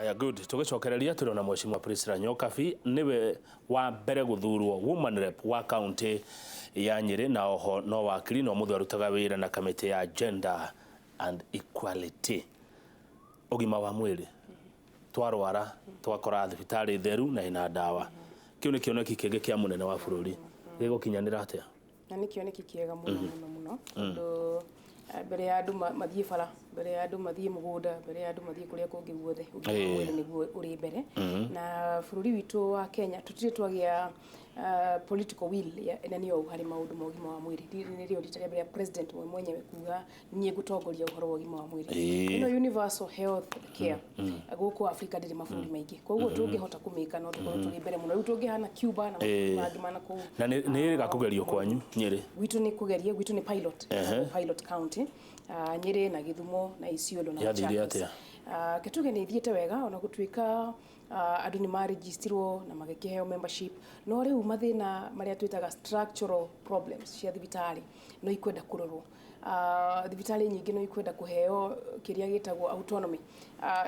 Aya, good. Tũgĩcokereria tũrĩ na Mheshimiwa Priscilla Nyokabi, nĩwe wa mbere gũthurwo woman rep wa kaunti ya Nyĩrĩ, na oho no wakiri no mũthĩ arutaga wĩra na kamĩtĩ ya gender and equality. Ũgima wa mwĩrĩ, twarwara twakora thibitarĩ theru na ĩna ndawa, kĩu nĩ kĩoneki kĩngĩ kĩa mũnene wa bũrũri, gĩgũkinyanĩra atĩa? Na nĩ kĩoneki kĩega mũno mũno mũno, tondũ mbere ya andũ mathiĩ bara, mbere ya andũ mathiĩ mũgũnda, mbere ya andũ mathiĩ kũrĩa kũngĩ guothe, ũgima wa mwĩrĩ nĩguo ũrĩ mbere. Na bũrũri witũ wa Kenya tũtirĩ twagĩa political will nene ũũ harĩ maũndũ ma ũgima wa mwĩrĩ. Rĩrĩ nĩrĩo rita rĩa mbere president we mwenyewe kuga, "Niĩ ngũtongoria ũhoro wa ũgima wa mwĩrĩ." Ĩno universal health care gũkũ Africa ndĩrĩ mabũrũri maingĩ, koguo tũngĩhota kũmĩka no tũkorwo tũrĩ mbere mũno. Rĩu tũngĩhana Cuba na mabũrũri mangĩ mana kũu. Na nĩ ĩrĩga kũgerio kwanyu Nyĩrĩ? Gwitũ nĩ kũgeria, gwitũ nĩ pilot, pilot county, Nyĩrĩ na Gĩthumo na Isiolo na Yathire Machakos. atĩa? Ke tuge nĩ ithiĩte wega, ona gũtuĩka andũ nĩ marejistirwo na magĩkĩheo membership, no rĩu mathĩna marĩa twĩtaga structural problems cia thibitarĩ no ikwenda kũrorwo. Thibitarĩ nyingĩ no ikwenda kũheo kĩrĩa gĩtagwo autonomy.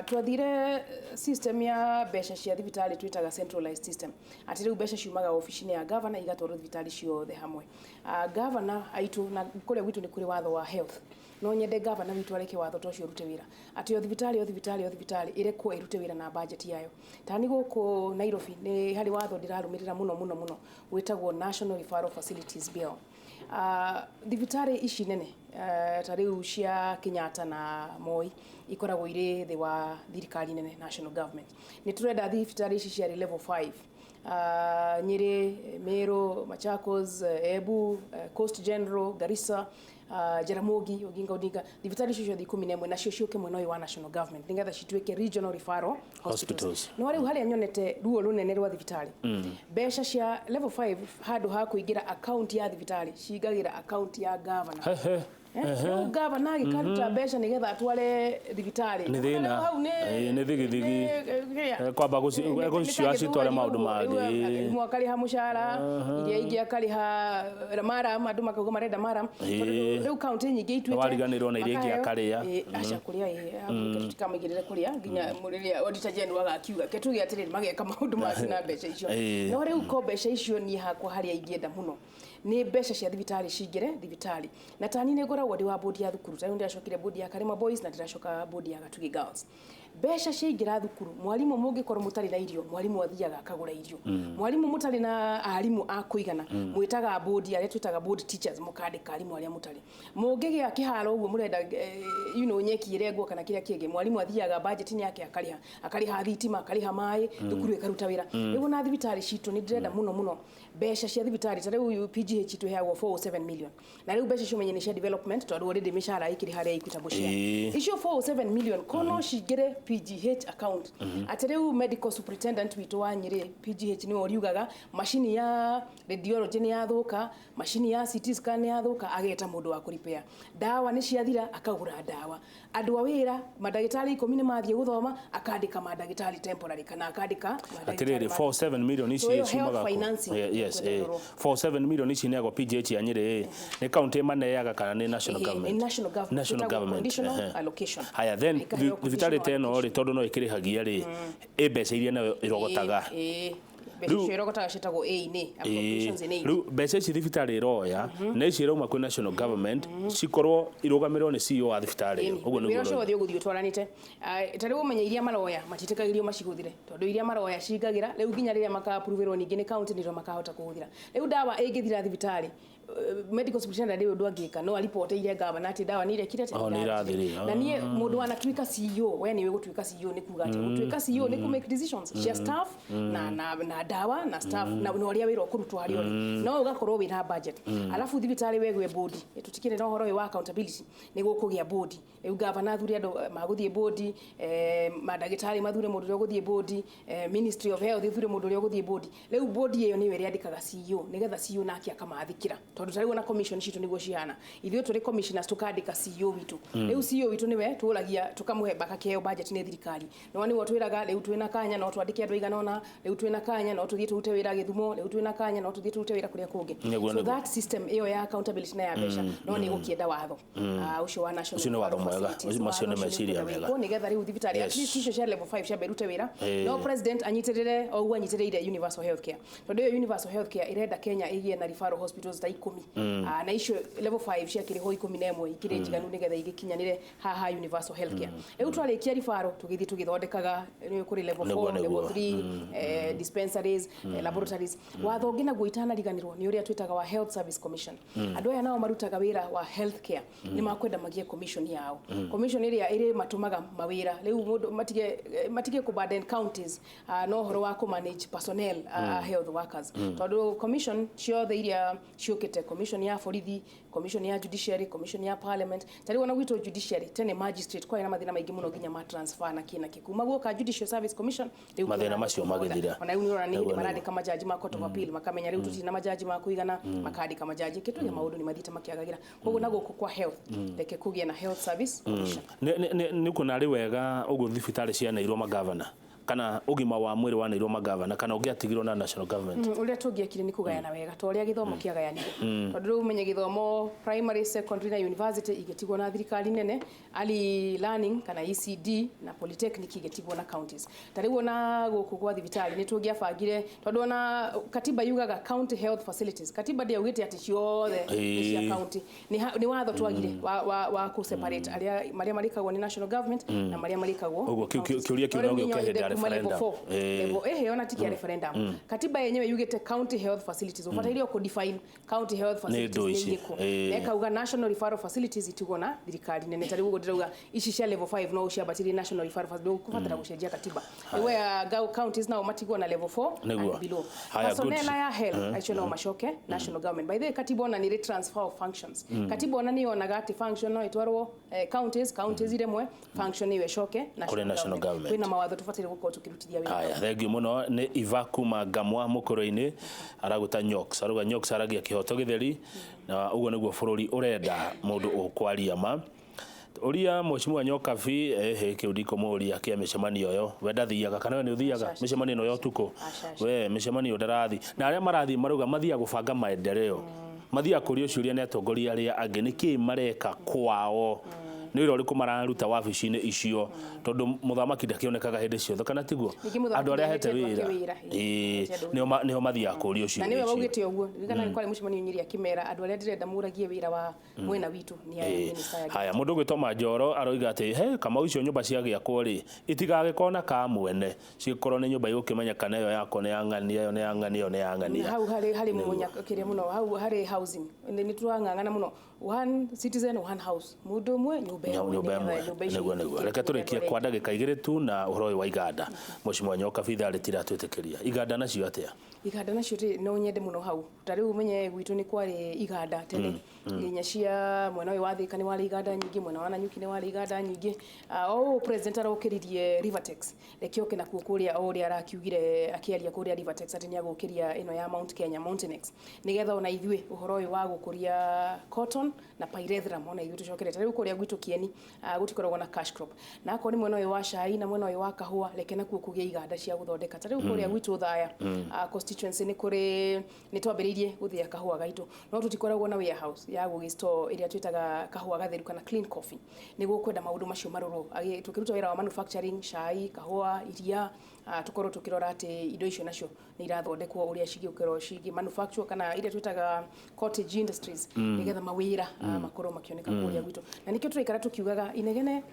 Twathire system ya mbeca cia thibitarĩ twĩtaga centralized system, atĩ rĩu mbeca ciumaga obici-inĩ ya governor igatwarwo thibitarĩ ciothe hamwe. Governor aitũ na kũrĩa gwitũ nĩ kũrĩ watho wa health, no nyende governor witũ areke watho ta ũcio ũrute wĩra, atĩ o thibitarĩ, o thibitarĩ, o thibitarĩ ĩrekwo ĩrute wĩra na budget yayo. Tani gũkũ Nairobi nĩ harĩ watho ndĩrarũmĩrĩra mũno mũno mũno wĩtagwo National Referral Facilities Bill. Thibitarĩ ici nene ta rĩu cia Kenyatta na Moi ikoragwo irĩ thĩ wa thirikari nene, national government. Nĩ tũrenda thibitarĩ ici ciarĩ level 5, Nyĩrĩ, Meru, Machakos, Embu, Coast General, Garissa, Jaramogi Oginga Odinga, thibitarĩ icio ciothe 11 nacio ciũke mwena ũyũ wa national government nĩgetha cituĩke regional referral hospitals. Hospitals. No rĩu harĩa nyonete ruo rũnene rwa thibitarĩ, mbeca cia level 5 handũ ha kũingĩra account ya thibitarĩ cingagĩra account ya governor. Hehe. Rĩu gavana agĩkaruta mbeca nĩgetha atware thibitarĩ. Nĩ thĩna. Rĩu hau Nĩ thigithigi. Kĩrĩa? Kwamba egũcioa citware maũndũ mangĩ. Rĩu akarĩha mũcara, iria ingĩ akarĩha maram, andũ makauga marenda maram. Tondũ rĩu kaunti nyingĩ ituĩte Nĩwariganĩrwo na iria ingĩ makaheo- akarĩa. Aca kũrĩa, tũtikamaigĩrĩre kũrĩa nginya rĩrĩa auditor general agakiuga. Ke tuge atĩrĩrĩ, mageka maũndũ macio na mbeca icio. No rĩu ko mbeca icio, niĩ hakwa harĩa ingĩenda mũno nĩ mbeca cia thibitarĩ cingĩre thibitarĩ. Na tani nĩ ngoragwo ndĩ wa bodi ya thukuru, ta rĩu ndĩracokire bodi ya Karima Boys na ndĩracoka bodi ya Gatugi Girls. Mbeca ciaingĩra thukuru, mwarimũ mũngĩkorwo mũtarĩ na irio, mwarimũ athiaga akagũra irio. Mwarimũ mũtarĩ na arimũ a kũigana, mwĩtaga bodi, arĩa twĩtaga board teachers, mũkandĩka arimũ arĩa mũtarĩ. Mũngĩgĩa kĩharo ũguo mũrenda nyeki ĩrengwo kana kĩrĩa kĩngĩ, mwarimũ athiaga budget-inĩ yake akarĩha, akarĩha thitima, akarĩha maĩ, thukuru ĩkaruta wĩra. Rĩu ona thibitarĩ citũ nĩ ndĩrenda mũno mũno mbeca cia thibitarĩ, ta rĩu PGH twĩheagwo 407 million, na rĩu mbeca icio menye nĩ cia development, tondũ already mĩcara ĩkĩrĩ harĩa Equitable share. Icio 407 million ko no cingĩre PGH account, atĩ rĩu medical superintendent witũ wa Nyĩrĩ PGH nĩwe ũriugaga macini ya radiology nĩ yathũka, macini ya CT scan nĩ yathũka, ageta mũndũ wa kũrepair, ndawa nĩ ciathira, akagũra ndawa, andũ a wĩra mandagĩtarĩ 10 nĩ mathiĩ gũthoma, akandĩka mandagĩtarĩ temporary kana akandĩka mandagĩtarĩ Atirĩrĩ, 47 million ici So ĩyo ciumaga health kũ? financing Yes, kwenda 47 million ici nĩagwo PGH ya Nyĩrĩ, nĩ county ĩmaneaga kana nĩ national government? Nĩ national government. National Ĩtagwo government. conditional allocation. Haya, then Ĩkaheo thibitarĩ ta ĩno rĩ, conditional. tondũ no ĩkĩrĩhagia rĩ, ĩ mbeca iria nayo ĩrogotaga? Mbeca icio irogotaga ciĩtagwo A nĩ appropriations in aid. Rĩu mbeca ici thibitarĩ ĩroya na ici irauma kwĩ national government cikorwo irũgamĩrĩrwo nĩ CEO wa thibitarĩ ĩyo. Ũguo wĩra nĩguo ũcio ũroiga. Wothe ũgũthiĩ ũtwaranĩte. Ta rĩu ũmenye iria maroya matiĩtĩkagĩrio macihũthĩre, tondũ iria maroya cingagĩra rĩu nginya rĩrĩa maka-approverwo ningĩ nĩ county nĩrĩo makahota kũhũthĩra. Rĩu ndawa ĩngĩthira thibitarĩ, medical superintendent ndĩ ũndũ angĩka no aripoteire gavana atĩ ndawa nĩ irekire atĩ Oh, nĩ irathirire. Na niĩ mũndũ wanatuĩka CEO, we nĩwe gũtuĩka CEO nĩ kuga atĩ gũtuĩka CEO nĩ kũ make decisions cia staff na ndawa na staff na ũrĩa wĩra ũkũrutwo harĩa ũrĩ, no ũgakorwo wĩna budget. Alafu thibitarĩ wegwe bodi, tũtikĩrĩ na ũhoro ũyũ wa accountability, nĩ gũkũgĩa bodi. Rĩu gavana athure andũ magũthiĩ bodi, mandagĩtarĩ mathure mũndũ ũrĩa ũgũthiĩ bodi, Ministry of Health ĩthure mũndũ ũrĩa ũgũthiĩ bodi. Rĩu bodi ĩyo nĩyo ĩrĩandĩkaga CEO, nĩgetha CEO nake akamathĩkĩra. Tondu ta riu ona commission citu niguo cihana, ithuĩ tũrĩ commissioners tukandĩka CEO witũ. Rĩu CEO witũ nĩwe tũragia tukamũhe bakakeo budget nĩ thirikari, no nĩwe twĩraga rĩu twĩna kanya no twandĩke andũ aigana ũna, rĩu twĩna kanya no tũthiĩ tũrute wĩra Gĩthumo, rĩu twĩna kanya no tũthiĩ tũrute wĩra kũrĩa kũngĩ. So that system ĩyo ya accountability na ya mbeca no nĩ gũkĩenda watho ũcio wa national Ũcio nĩ watho referral mwega. facilities. Macio nĩ Watho ũcio meciria nĩ mega. wĩkwo nĩgetha rĩu thibitarĩ at least icio cia level 5 ciambe irute wĩra, no president anyitĩrĩre o ũguo anyitĩrĩire universal health care, tondũ ĩyo universal health care ĩrenda Kenya ĩgĩe na referral hospitals ta 10, na icio level 5 ciakĩrĩhwo 11 ikĩrĩ njiganu nĩgetha igĩkinyanĩre haha universal health care. Rĩu twarĩkia referral tũgĩthiĩ tũgĩthondekaga nĩ kũrĩ level 4, level 3, dispensaries, laboratories. Watho ũngĩ naguo itanariganĩrwo nĩ ũrĩa twĩtaga wa Health Service Commission. Andũ aya nao marutaga wĩra wa health care nĩ makwenda magĩe commission yao, commission ĩrĩa ĩrĩ matũmaga mawĩra rĩu mũndũ matige kũ burden counties no ũhoro wa kũ manage personnel, health workers, tondũ commission ciothe iria ciũkĩte, commission ya borithi, commission ya judiciary, commission ya parliament, ta rĩu ona gwitũ judiciary tene magistrate kwarĩ na mathĩna maingĩ mũno nginya ma transfer na kĩ na kĩ. Kuma guoka Judicial Service Commission rĩu Mathĩna kwĩna macio order. magĩthira. Ona rĩu nĩ ũrona nĩ Nĩguo, hĩndĩ marandĩka majaji ma court of appeal, makamenya rĩu tũtirĩ na majaji ma kũigana, makandĩka majaji kĩtuge maũndũ nĩ mathiĩte makĩagagĩra. Koguo na gũkũ kwa health reke kũgĩe na Health Service Commission. Nĩ kuona arĩ wega ũguo thibitarĩ cianeirwo magavana kana ũgima wa mwĩrĩ waneirwo magavana kana ũngĩatigirwo na national government? Ũrĩa tũngĩekire nĩ kũgayana wega ta ũrĩa gĩthomo kĩagayanire, tondũ rĩu ũmenye gĩthomo primary, secondary na university igĩtigwo na thirikari nene, early learning kana ECD na polytechnic igĩtigwo na counties. Ta rĩu ona gũkũ gwa thibitarĩ nĩ tũngĩabangire, tondũ ona katiba yugaga county health facilities. Katiba ndĩaugĩte atĩ ciothe nĩ cia county. Nĩ watho twagire wa kũ separate arĩa marĩa marĩkagwo nĩ national government na marĩa marĩkagwo Ũguo nĩ counties. kĩũria kĩu No no rĩu gĩũke nginya hĩndĩ ya kuma level referendum. 4, level ona ti kĩa referendum. Katiba yenyewe yugĩte county health facilities, ũbataire kũ define county health facilities Indo nĩ ici. irĩkũ, na ĩkauga national referral facilities itigwo na thirikari nene. Ta rĩu ũguo ndĩrauga ici cia level 5 no ũciambatĩrie national referral facilities, ndũkũbatara gũcenjia katiba. Where counties nao matigwo na level 4 and below. Haya, good. Personnel ya health acio no macoke national government. By the way, katiba ona nĩ ĩrĩ transfer of functions. Katiba ona nĩ yonaga atĩ function no ĩtwarwo counties iremwe function ĩyo ĩcoke Kũrĩ national government. Kwĩna mawatho tũbataire gũkorwo tũkĩrutithia wĩra. Haya, thengiũ mũno. Nĩ Iva kuma Ngamwa mũkũrũ-inĩ, aragũta Nyox, arauga Nyox aragia kĩhoto gĩtheri na ũguo nĩguo bũrũri ũrenda mũndũ ũkwaria ma. Ũria Mheshimiwa Nyokabi ehe kĩu ndikũmũria kĩa mĩcemanio ĩyo, we ndathiaga kana we nĩ ũthiaga Aca, aca. mĩcemanio ĩno ya ũtukũ? Aca, aca. We mĩcemanio ndarathi na arĩa marathiĩ marauga mathiaga gũbanga maendeleo, mathiaga kũrio ciũria nĩ atongoria arĩa angĩ nĩkĩĩ mareka kwao, nĩ wĩra ũrĩkũ mararuta wabici-inĩ icio, tondũ mũthamaki ndakĩonekaga hĩndĩ ciothe, kana tiguo? Ningĩ mũthamaki Andũ arĩa ahete nĩahete wĩra andũ ake wĩra, ĩĩ, ahete andũ nĩho mathiaga kũrio na ciũria nĩwe icio. waugĩte ũguo. Ririkana nĩ kwarĩ mũcemanio Nyĩrĩ akĩmera andũ arĩa ndĩrenda mũragie wĩra wa mwena witũ nĩ aya minister ya Haya, mũndũ ũgwĩtwo Manjoro aroiga atĩ he Kamau, icio nyũmba ciagĩakwo rĩ itigagĩkorwo na ka mwene, cigĩkorwo nĩ nyũmba igũkĩmenya kana ĩyo yakwa nĩ ya ng'ania, ĩyo nĩ ya ng'ania, ĩyo nĩ ya ng'ania. Hau harĩ mũnya kĩrĩa mũno hau harĩ housing nĩ tũrang'ang'ana mũno, one citizen one house, mũndũ ũmwe nyũmba ĩmwe, Nyũmba nĩgetha ĩmwe. nyũmba icio Nĩguo reke tũrĩkie kwa ndagĩka 2 tu na ũhoro ũyũ wa iganda. Mheshimiwa Nyokabi, ithaa rĩtiratwĩtĩkĩria. Iganda nacio atĩa? Iganda nacio no nyende mũno hau. Ta rĩu ũmenye gwitũ nĩ kwarĩ iganda tene nginya cia mwena ũyũ wa Thika nĩ warĩ iganda nyingĩ, mwena wa Nanyuki nĩ warĩ iganda nyingĩ. O ũũ president arokĩririe Rivertex, reke oke nakuo kũrĩa o ũrĩa arakiugire akĩaria kũrĩa Rivertex atĩ nĩ agũkĩria ĩno ya Mount Kenya Mountainex, nĩgetha ona ithuĩ ũhoro ũyũ wa gũkũria cotton na pyrethrum ona ithuĩ tũcokere. Ta rĩu kũrĩa gwitũ Kieni gũtikoragwo na cash crop, na akorwo nĩ mwena ũyũ wa cai na mwena ũyũ wa kahũa, reke nakuo kũgĩe iganda cia gũthondeka. Ta rĩu kũrĩa gwitũ Thaya constituency nĩ kũrĩ nĩ twambĩrĩirie gũthĩa kahũa gaitũ, no tũtikoragwo na warehouse ya gũgĩ-store ĩrĩa twĩtaga kahũa gatheru kana clean coffee. Nĩ gũkwenda maũndũ macio marorwo. Tũkĩruta wĩra wa manufacturing cai, kahũa, iria, tũkorwo tũkĩrora atĩ indo icio nacio nĩ irathondekwo ũrĩa cigĩũkĩrwo cigĩ manufacture kana iria twĩtaga cottage industries, nĩgetha mawĩra makorwo makĩoneka kũrĩa gwitũ. Na nĩkĩo tũraikara tũkiugaga inegene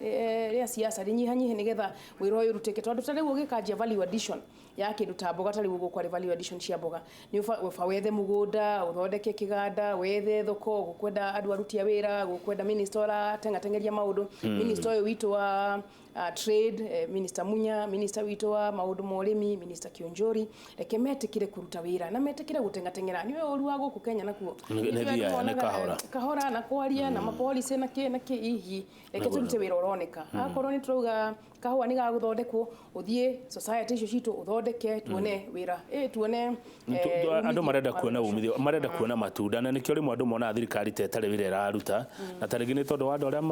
rĩa siasa rĩnyihanyihe nĩgetha wĩra ũyũ ũrutĩke, tondũ ta rĩu ũgĩkanjia value addition ya kĩndũ ta mboga, ta rĩu ũguo kwarĩ value addition cia mboga, nĩ ũba wethe mũgũnda, ũthondeke kĩganda, wethe thoko, gũkwenda andũ aruti a wĩra, gũkwenda minister ũrateng'ateng'eria maũndũ. Minister ũyũ witũ wa Trade, Minister Munya, Minister witũ wa maũndũ ma ũrĩmi, Minister Kionjori, reke metĩkĩre kũruta wĩra na metĩkĩre gũteng'ateng'era. Nĩwe ũru wa gũkũ Kenya nakuo. Nĩ thiaga, nĩ kahora. Kahora na kwaria na mapolicy na kĩ na kĩ, hihi reke tũrute wĩra ũroneka. Akorwo nĩ tũrauga kahũa nĩ gagũthondekwo, ũthiĩ society icio citũ ũthondeke, tuone wĩra, tuone andũ marenda kuona umithio, marenda kuona matunda, na nĩkĩo rĩmwe andũ monaga thirikari ta ĩtarĩ wĩra ĩraruta, na ta rĩngĩ nĩ tondũ wa andũ arĩa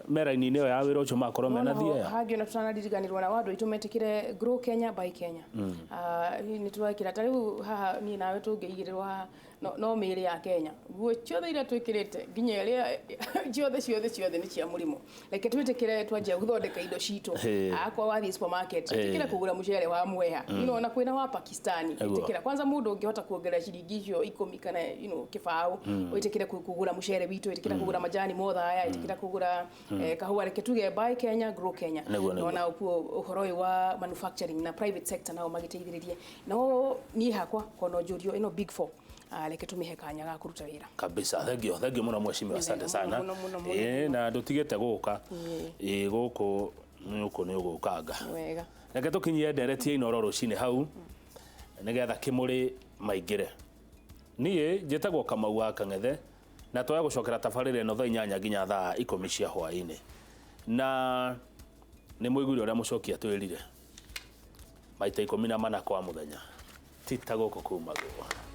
me raini-inĩ ĩyo ya wĩra ũcio makorwo mena thieya. Hangĩ ona tũtanaririganĩrwo na andũ aitũ metĩkĩre Grow Kenya, Buy Kenya. Nĩ twekĩra ta rĩu haha niĩ nawe tũngĩigĩrĩrwo haha no mĩĩrĩ ya Kenya, nguo ciothe iria twĩkĩrĩte nginya ĩrĩa ciothe ciothe ciothe nĩ cia mũrĩmo. Reke twĩtĩkĩre twanjia gũthondeka indo citũ. Akorwo wathiĩ supermarket, ĩtĩkĩra kũgũra mũcere wa Mwea, na kwĩna wa Pakistani, ĩtĩkĩra kwanza mũndũ ũngĩhota kuongerera ciringi icio 10 kana kĩbaũ, wĩtĩkĩre kũgũra mũcere witũ, ĩtĩkĩra kũgũra majani mothaya, ĩtĩkĩra kũgũra kahũa. Reke tuge Buy Kenya, Grow Kenya. Nona ũkuo ũhoro ũyũ wa manufacturing na private sector nao magĩteithĩrĩrie. No niĩ hakwa kono njũrio ĩno Big Four, reke tũmĩhe kanya ga kũruta wĩra kabisa. Thank you, thank you mũno mheshimiwa, asante sana. Na ndũtigĩte gũka gũkũ gũkũ nĩ ũgũkanga wega. Reke tũkinyie ndereti Inooro rũcinĩ hau nĩgetha kĩmũrĩ maingĩre. Niĩ njĩtagwo Kamau wa Kang'ethe, na twaya gũcokera tabarĩra ĩno thaa 8 nginya thaa 10 cia hwaĩ-inĩ. Na nĩ mũiguire ũrĩa mũcoki atwĩrire maita 14 kwa mũthenya, ti ta gũkũ kumagwo.